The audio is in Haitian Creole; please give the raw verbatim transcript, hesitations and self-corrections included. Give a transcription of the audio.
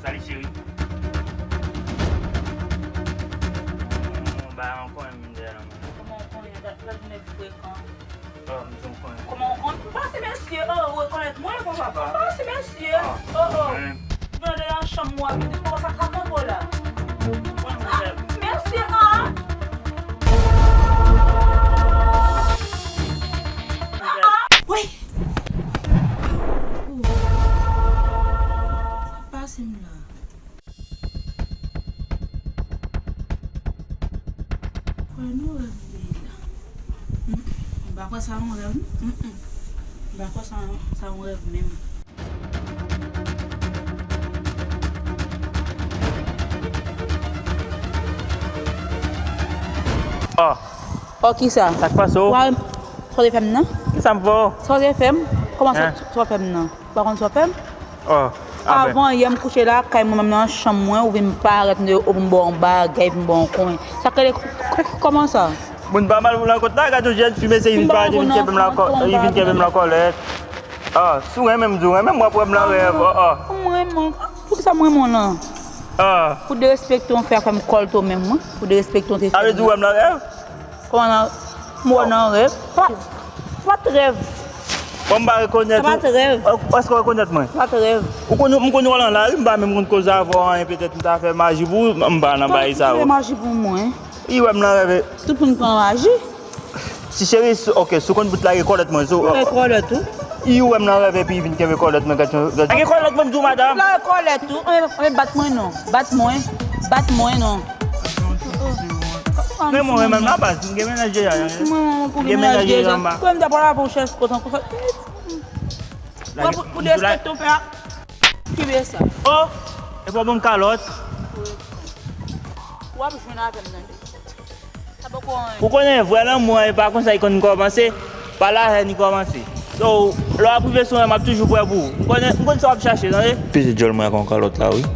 Salut chérie. Ou bay ankò menm dèyè nan men. Kòman w konnen dat la vin frekan? Oh, m di w konnen. Kòman w konnen? Pase mesye, oh, ou rekonèt mwen? Kòman papa? Pase mesye, oh, oh. Vin de nan chanm ou a, vin de kòman sa ka konpò la? Mwen, mwen, mwen. Mesye, ah! Wi! Sa pase m la? Kwè nou rèv li ye la. Mm, mm. M pa kwè sa yon rèv, non. Mm, mm. M pa kwè sa, sa yon rèv menm. Oh. Oh, kisa? Sa k pase w? Wa, sa w te fè m nan? Kisa m fè w? Sa w te fè m? Kòman sa, sa w fè m nan? Ou pa konn sa w fè m? Oh, ah ben. Avan yè m kouche la, kay mwen menm nan chanm mwen, ou vin parèt, m te, ou vin ba w yon bagay, vin ba w yon konyen. Sa k rele k-, k-, kòman sa? Moun pa mal pou lankòt la, gade yon jèn fi, mesye, vin parèt, vin kenbe m lankòt, li vin kenbe m lankòlèt. Ah, si w renmen m, di w renmen m, w ap wè m nan rèv, oh, oh. Mwen, mwen, poukisa mwen, mwen lan? Ah. Pou derespekte w fè, fè m kòlto menm, mwen. Pou derespekte w te fè. Sa vle di w wè m nan rèv? Kòman nan, m wè w nan rèv? Pa, pa t rèv. Bon, m pa rekonèt ou. Sa pa t rèv. Èske w rekonèt mwen? Sa pa t rèv. Ou konn, m konn wè w nan lari, m pa menm konn koze avè w anyen, petèt m ta fè maji pou ou, m pa nan bagay sa yo. Fè maji pou mwen. Li wè m nan rèv. Tout moun pran maji. Ti cheri, si, ok, si w konn bout la gen kòlèt mwen, so. Mwen gen kòlèt tou. Li wè m nan rèv epi li vin kenbe kòlèt mwen, gad yon, gad. Gen kòlèt mwen, m di w, madam. Bout la gen kòlèt tou. Anben, anben, bat mwen non. Bat mwen. Bat mwen non. Men mwen, men m la baz, m gen mennaj deja. Mwen, mwen, pou gen mennaj deja. Mwen, m ta pral avè w chèch kontan konsa. Mwen, pou, pou derespekte w fè a. Kenbe sa. Oh! E pa bon kalòt. W ap jwenn avè m nan. Sa poko anyen. Ou konnen, vrè lanmou an, e pa konsa li konn kòmanse. Pa la hèn li kòmanse. So, lè w ap rive sou mwen, m ap toujou prè pou ou. M konnen, m konn sa w ap chache, tande? Peze djòl mwen ak yon kalòt la, wi.